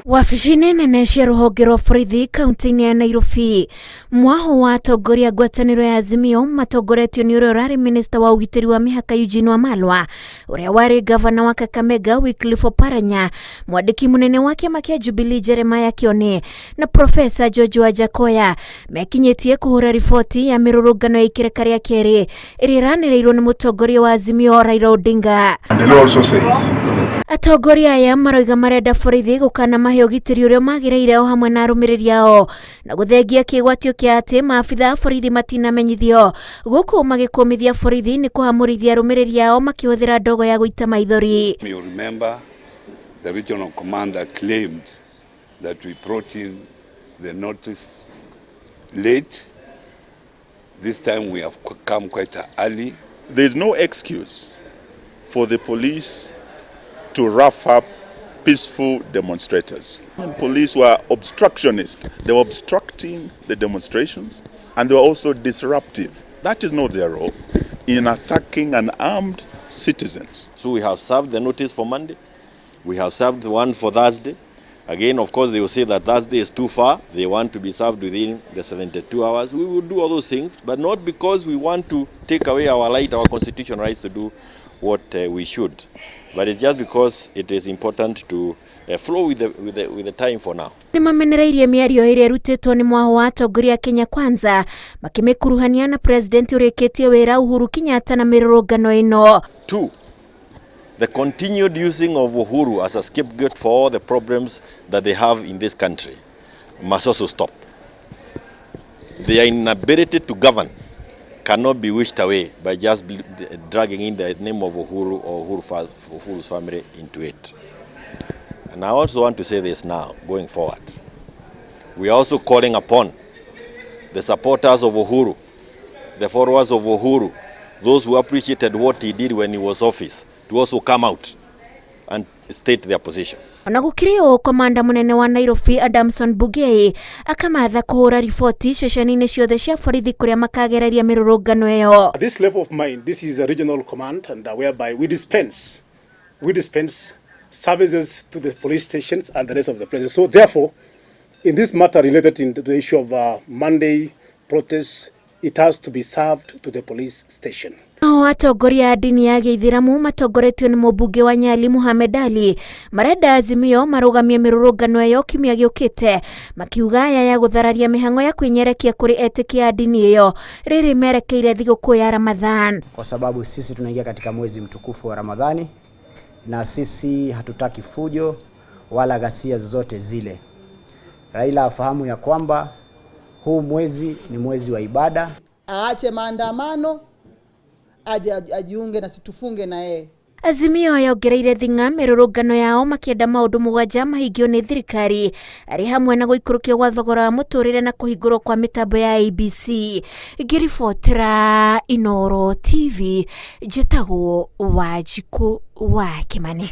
Wabici-inĩ nene cia rũhonge rwa borithi kaunti-inĩ ya Nairobi, mwaho wa atongoria a ngwatanĩro ya Azimio matongoretio nĩ ũrĩa ũrarĩ minista wa ũgitĩri wa mĩhaka Eugene Wamalwa, ũrĩa warĩ gavana wa Kakamega Wycliffe Oparanya, mwandĩki mũnene wa kĩama kĩa Jubilee Jeremiah Kioni na Profesa George Wajackoyah mekinyĩtie kũhũra riboti ya mĩrũrũngano ya ikereka rĩa kerĩ ĩrĩa ĩranĩrĩirwo nĩ mũtongoria wa Azimio Raila Odinga. And the law also says Atongoria aya maroiga marenda borithi gũkana mahe ũgitĩri ũrĩa magĩrĩire o hamwe na arũmĩrĩri ao na gũthengia kĩgwatio kĩa atĩ maabitha a borithi matinamenyithio gũkũ magĩkũmithia borithi nĩ kũhamũrithia arũmĩrĩri ao makĩhũthĩra ndogo ya gũita maithori. You remember the regional commander claimed that we brought in the notice late. This time we have come quite early. There is no excuse for the police to rough up peaceful demonstrators. And police were obstructionist. They were obstructing the demonstrations and they were also disruptive. That is not their role in attacking unarmed citizens. So we have served the notice for Monday. We have served the one for Thursday. Again, of course, they will say that Thursday is too far. They want to be served within the 72 hours. We will do all those things, but not because we want to take away our right, our constitutional rights to do what we should. But it's just because it is important to flow with the time for now. Nĩ mamenereirie mĩario ĩrĩa ĩrutĩtwo nĩ mwaho wa atongoria a Kenya Kwanza makĩmĩkuruhania na president ũrĩkĩtie wĩra Uhuru Kenyatta na mĩrũrũngano ĩno. Two, the continued using of Uhuru as a scapegoat for all the problems that they have in this country must also stop. Their inability to govern cannot be wished away by just dragging in the name of Uhuru or Uhuru's family into it. And I also want to say this now, going forward. We are also calling upon the supporters of Uhuru, the followers of Uhuru, those who appreciated what he did when he was office, to also come out and state their position. Ona gũkĩrĩ ũũ, komanda mũnene wa Nairobi Adamson Bungei akamatha kũhũra riboti ceceni-inĩ ciothe cia borithi kũrĩa makagereria mĩrũrũngano ĩyo. At this level of mine, this is a regional command, and whereby we dispense services to the police stations and the rest of the places. So therefore, in this matter related to the issue of Monday protests, it has to be served to the police station. Nao atongoria a ndini ya gĩithĩramu matongoretio nĩ mũmbunge wa Nyali Muhammad Ali marenda Azimio marũgamie mĩrũrũngano ĩyo kiumia gĩũkĩte, makiuga aya ya gũthararia mĩhang'o ya kwĩnyerekia kũrĩ etĩkia a ndini ĩyo rĩrĩ merekeire thigũkũ ya Ramadhan. Kwa sababu sisi tunaingia katika mwezi mtukufu wa Ramadhani na sisi hatutaki fujo wala ghasia zozote zile. Raila afahamu ya kwamba huu mwezi ni mwezi wa ibada. Aache maandamano, aje ajiunge na situfunge na yeye. Azimio yongereire thing'a mĩrũrũngano yao makĩenda maũndũ 7 mahingio nĩ thirikari arĩ hamwe na gũikũrũkio gwa thogora wa mũtũrĩre na kũhingũrwo kwa mĩtambo ya IEBC. Ngĩribotera Inooro TV, njĩtagwo Wanjikũ wa Kĩmani.